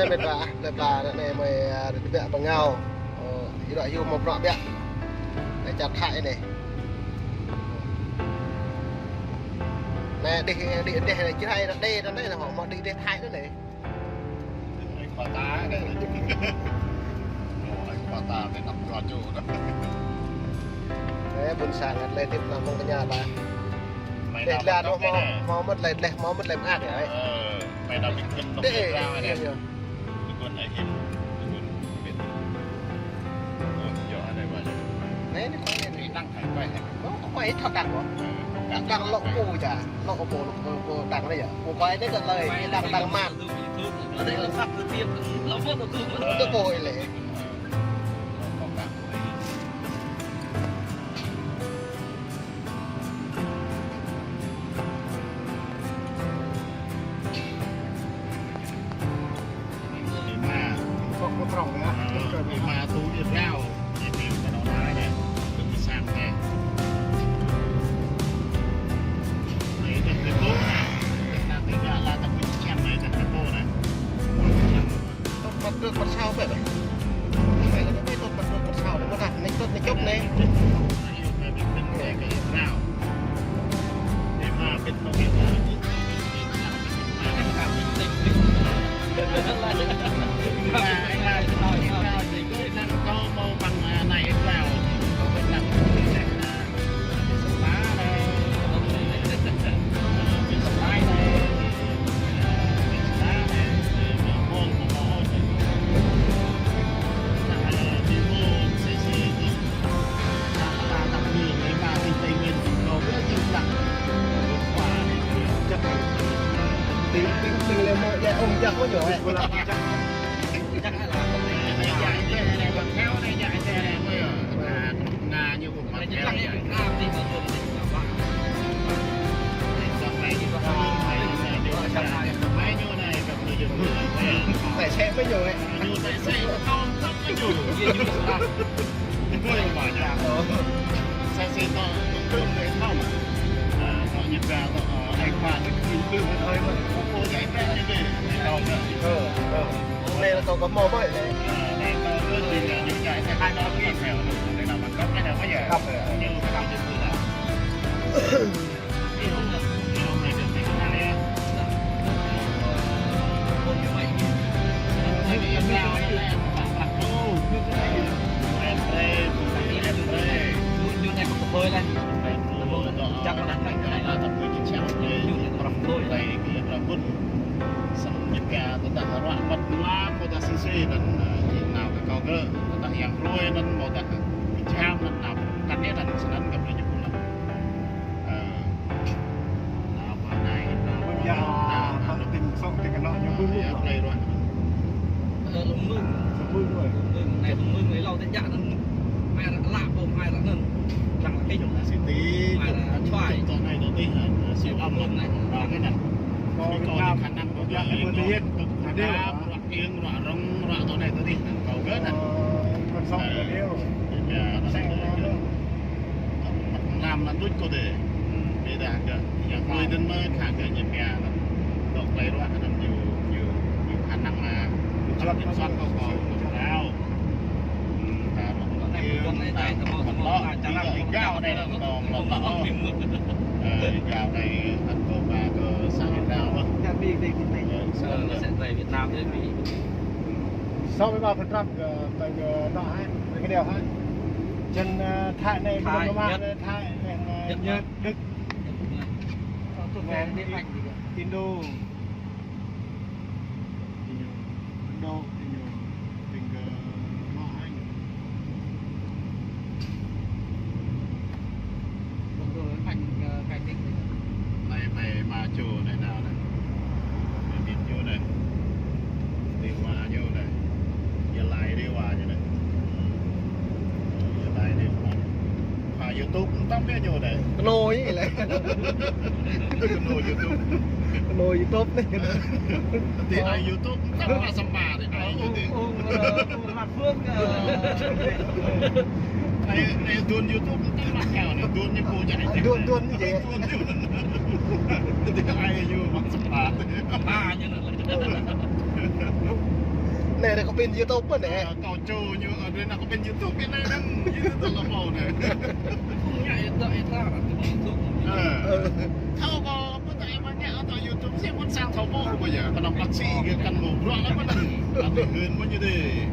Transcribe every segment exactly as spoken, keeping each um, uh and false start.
Mĭt wa ah, plei pla anei mơi, a, tơbiă pơngao. Ơ, ih ruă hiu mâo bruă biă. Anei čar Thái anei. Anei dih, dih, dih, dih, čih hai anei, anei, anei, anei, mâo dih, dih Thái anei. Ai khua ta anei. Ơ, ai khua ta anei năp kua čô anei. Anei ƀuôn sang anei, leh tĭp nao mơ̆ng kña ta. Mơi dleh nao dleh mơ̆ng mâo, anei. Mâo mơ̆t leh dleh, mâo mơ̆t leh mơak anei. Ơ. Mơi nao bi kĭn nŏk dih, ih rao anei. Ih rao. Tơguan ai hĭn, tơguan bi kĭn. Ơ, yơh anei wa anei. Anei, anei, anei. Ih năng thâo kơ anei. Ơ, kơ ih thâo đăng ôh. Ơ, đăng lŏ pô ča. Lŏ pô, lŏ pô, pô đăng anei yơh. Pô quay anei kơ lơi, ih đăng, đăng mă. Anei lŏ săp kơ tiêm, lŏ mă lŏ tu. Ơ. Kơ pô ih lĕ. Ơ, kơ pô ih. Êma. Ơ, êma tui êa rao. Êma kơ nô na anei. Tui msang anei. Anei tui pô anei. Tui na tui gah la tui čiăng anei tui pô anei. Tŭt măt tŭt măt sao bĕ. Mơi kơ anei tŭt măt tŭt măt sao, anei mơ̆ tah, anei tŭt anei čŭp anei. Tài xế mới nhiều đấy. Ơ. Ơ, ơ. Anei là kâo có mò bơi đấy. Khắp rồi. Ơ, lông mưng. Lông mưng, anei lông mưng, êlâo tơdah anăn. Ai lă, lă, pô, ai lă anăn. Lăng lă kênh. City, ai lă čuai. Tơ anei tơ dih, siu lông mưng anei. Lăng anăn. Có khả năng có Êng ruă rŏng, ruă tơ anei tơ dih, kâo gơ̆ anăn. Ơ, mlam anăn tuč kâo dê. Ƀiădah kơ, yang hmei dơ̆ng mơ̆, khă kơ ñu pia anăn. Dôk klei ruă anăn ñu, ñu, ñu khả năng là, kiểm soát kâo, kâo, kâo rao. Ơ, ta ruă tơ anei, ta ruă tơ anei, ih gao anei, kâo, kâo, kâo, ơ, ih gao anei, anăn kâo ba kơ sang Việt Nam, ơ. Ơ, sang Việt Nam. Sáu mươi ba phần trăm kơ, kơ, kơ nọ hă, kơ cái đèo hă. Trên, ơ, Thái này, Thái, Đông Nam Á Nhật. Này, Thái này, Nhật, Nhật, Đức. Indo. Indo, Indo, Indo, nọ hă. Anei, anei, mă čô anei nao anei. Anei mĭn ñu anei. Dê wa ñu anei. Yơh lai dê wa ñu anei. Yơh lai dê wa. Khua YouTube mtam bĕ ñu anei. Knô ih leh. Knô YouTube. Knô YouTube anei. Ti ai YouTube mtam mă sampa ti ai YouTube. Ơ, ơ, ơ, ơ, ơ, ơ. Ai, ai, duôn YouTube tơ mă kâo anei, duôn ñu pô jăk. Duôn, duôn ñu jăk. Duôn ñu. Ti ai ñu mă sampa. Ba ñu anăn. Anei, anei kơ pin YouTube anei. Ơ, kâo čô ñu, ơ, drei nao kơ pin YouTube anei anăn, YouTube lŏ mâo anei. Ngă êdah, êdah, kơ pin YouTube. Ơ. Ơ. Thâo kơ, ƀuh tơ ih mă ngă tơ YouTube si ƀuôn sang thâo ƀuh kơ ƀuh yơh, kơ nŏng bác sĩ kơ kăn mâo bruă lăm anăn. Ăt ih hưn mơ̆ ñu dih.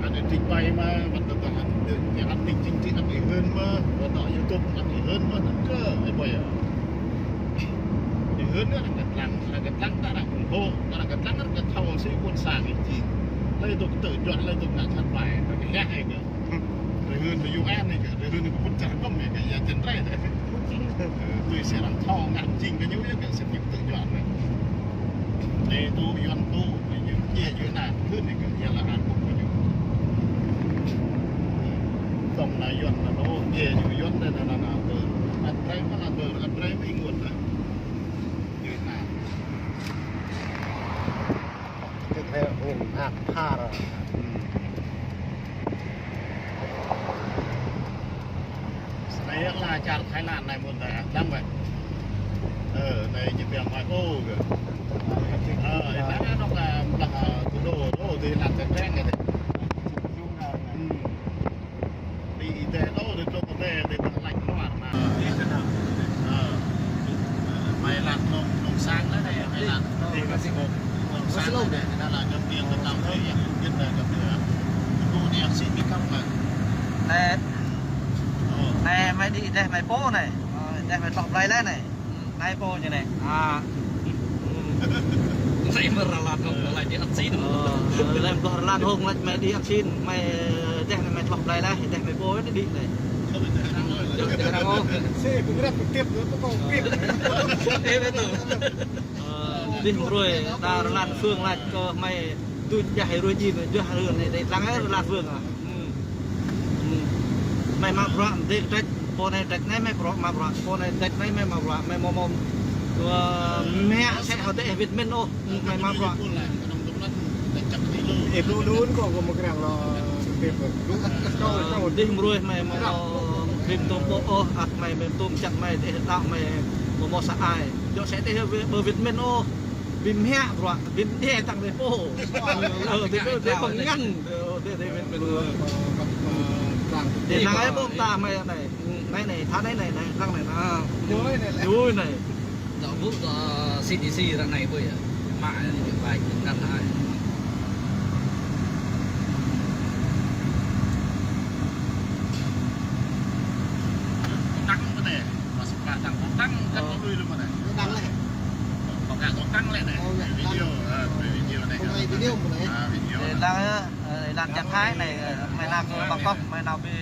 Ăt ih trích bai mă, wăt tơ tơ ăt ih, ăt ih trích trích ăt ih hưn mơ̆, wăt tơ YouTube ăt ih hưn mơ̆, anăn kơ, ih ƀuh yơh. Ih hưn arăng kơ dlăng, arăng kơ dlăng ta arăng ủng hộ, arăng kơ dlăng arăng kơ thâo si ƀuôn sang ih jing. Lei dôk tơ juă, lei dôk ngă jhat ƀai, arăng kơ hiăk ih kơ. Drei hưn kơ U N ih kơ, drei hưn kơ ƀuôn čar hgŭm ih kơ, ya jăn drei dih. Ơ, tui si arăng thâo ngă jing kơ ñu ih kơ, sĭt ñu tơ juă drei. Lei tŭ Yuăn tŭ, ñu kiă Yuăn nă, hưn ih kơ, ya lă arăng ƀuh kơ ñu. Tŏng nă Yuăn nă, tŭ, kiă ñu Yuăn nă, nă, nă, nă, tŭ. Ăt drei mă nă, tŭ, ăt drei mă ênguôt nă. Ñu nă. Tơ hĕ hung hăk phar. Snei yơh la čar Thái Lan anei mơ̆n ta, dlăng wĕ. Ơ, anei ñu pia Mai Pô kơ. Ơ, anăn anôk, ơ, blah, ơ, thủ đô, đô, ti lăn têng têng kơ dih. Hm. Ti ih deh đô, dih dôk kơ dih, dih blah lač luar, nă. Ơ. Ơ. Mei lăn nông, nông sản anei, mei lăn. Nông sản anei, anăn la jơ̆ng miêng kơ tao, dih, ya, gĭt, dih, gĭt, dih. Tơgŭ anei, si mi kăm, nă. Anei. Ơ. Anei, mei dih, dih, mei pô anei. Ơ, dih, mei tlŏ blei leh anei. Anei pô ñu anei. A. Anei mơ̆ rơlan hŏng lač dih ăt sĭn. Ơ, leh mơ̆ rơlan hŏng lač mei dih ăt sĭn. Mei, ơ, dih anei mei tlŏ blei leh, dih mei pô anei dih anei. Dih arăng ôh. Ơ, dih mrâo, đa rơlan Phương lač kơ mei tuč jah hruê jih, jah hruê anei, dih dlăng rơlan Phương ah. Hm. Hm. Mei mă bruă, dih trách, pô anei trách anei mei bruă, mă bruă, pô anei trách anei mei mă bruă, mei mâo mâo, ơ, mă sĕ hŏ dih wĭt mĭn ôh, mei mă bruă. Ih blŭ đun kâo, kâo mă kriăng lŏ, ơ, dih mrâo mei mâo mâo bi mtuôm ƀô̆ ôh, ăt mei bi mtuôm čăt mei dih đăo mei mâo mâo sa ai. Djŏ sĕ dih ƀu wĭt mĭn ôh. Bi mă bruă, bi mdjiê tăng dih pô. Ơ, dih, dih, dih pô ngăn. Ơ, dih, dih, dih, dih. Dih năng ai ƀuh mta mei anei. Anei, anei, tha anei, anei, anei, năng anei, nă. Djuê anei. Djuê anei. Dŏ ƀuh, ơ, C D C ară anei ƀuh yơh. Mă anei ñu bai ngăn ai. Tăng mơ̆ anei. Masuk Padang, Padang kan. Ơ. Lui lu mơ̆ anei. Padang leh. Padang, Padang leh anei. Ơ, leh, video, Padang. Ơ, video anei. Hôm nay video mơ̆ anei. A, video. Leh anăn, ơ, lăn čar Thái anei, ơ, mei nao kơ Bangkok, mei nao bi,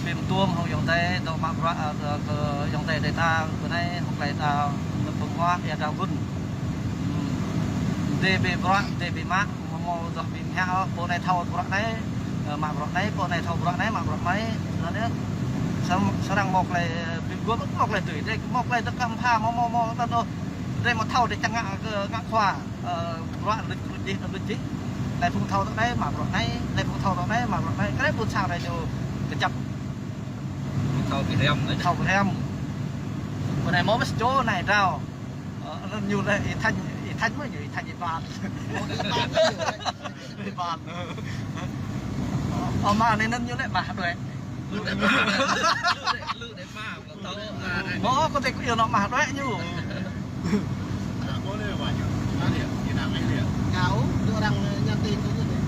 bi mtuôm hŏng ayŏng adei, dôk mă bruă, ơ, kơ, kơ ayŏng adei ta, kơ anei, hŏng klei ta, năp pơnguah, ya dau gun. Hm. Dih bi bruă, dih bi mă, mâo mâo dôk bi mă, ơ, pô anei thâo bruă anei, ơ, mă bruă anei, pô anei thâo bruă anei, mă bruă anei, anăn yơh. Srăng, srăng mâo klei, ơ, bi guôp, mâo klei tui, dih mâo klei dôk kăm pha, mâo, mâo, mâo, anăn ôh. Dih mâo thâo, dih čiăng ngă, kơ ngă khua, ơ, bruă luč, luč jih, luč jih. Anei phung thâo dôk anei, mă bruă anei, anei phung thâo dôk anei, mă bruă anei. Klei ƀuôn sang anei ñu kjăp. Thâo bi hriăm anei. Thâo bi hriăm. Pô anei mâo mơh čô anei drao. Ơ, anăn ñu lĕ Y Thanh, Y Thanh mơh ñu, Y Thanh Y Ban. Ơ, Y Ban. Ơ, mă anei anăn ñu lĕ mă đuĕ. Mâo kơ dih kơ iêu nŏ mă đuĕ ñu. Ngao, orang nhắn tin kơ ñu dih.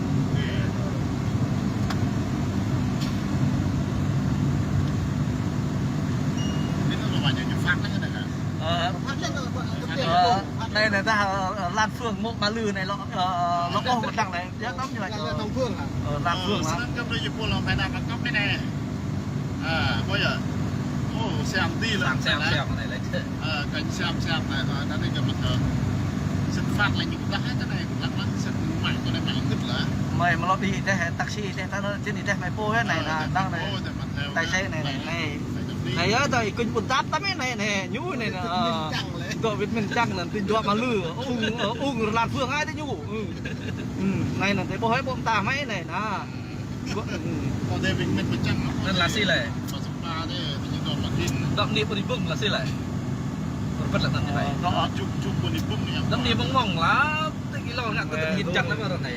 Ơ. Ơ, anei, anei ta, ơ, ơ, lăn Phương mâo mă lư anei lŏ, ơ, lŏ ôh mă dăng anei, ya tăm ñu lač. Lăn Phương hă? Ơ, lăn Phương hă? Snăn kơ brei ñu pô lŏ mei nao Bangkok anei. A, ƀuh yơh. Ô, siam ti leh. Siam, siam, siam anei leh. Ơ, kênh siam, siam anei, ơ, anăn kơ mă, ơ, sĭt făt leh ñu dah anei, lăng lăng sĭt mă kơ anei mă gĭt leh. Mei mlŏ dih dih, taxi dih, ta anăn jing dih mei pô anei, nă, dăng anei. Tài xế anei, anei, anei. Anei yơh, tơ ih kuñ ƀuôn tap tăm anei, anei, ñu anei, nă, ơ, dŏ wĭt mĭn čang anăn, ti dua mă lư, ung, ơ, ung rơlan Phương ai ti ñu. Ơ. Ơ, anei anăn, ti ƀuh ai ƀuh mta mei anei, nă. Ƀuh, ơ. Anăn lasi leh. Dŏ ni pơri bung lasi leh. Pơrbet leh anăn anei. Dŏ ni mông mông lah, ti kilo ngă tơ tơ hin čang leh mă ară anei.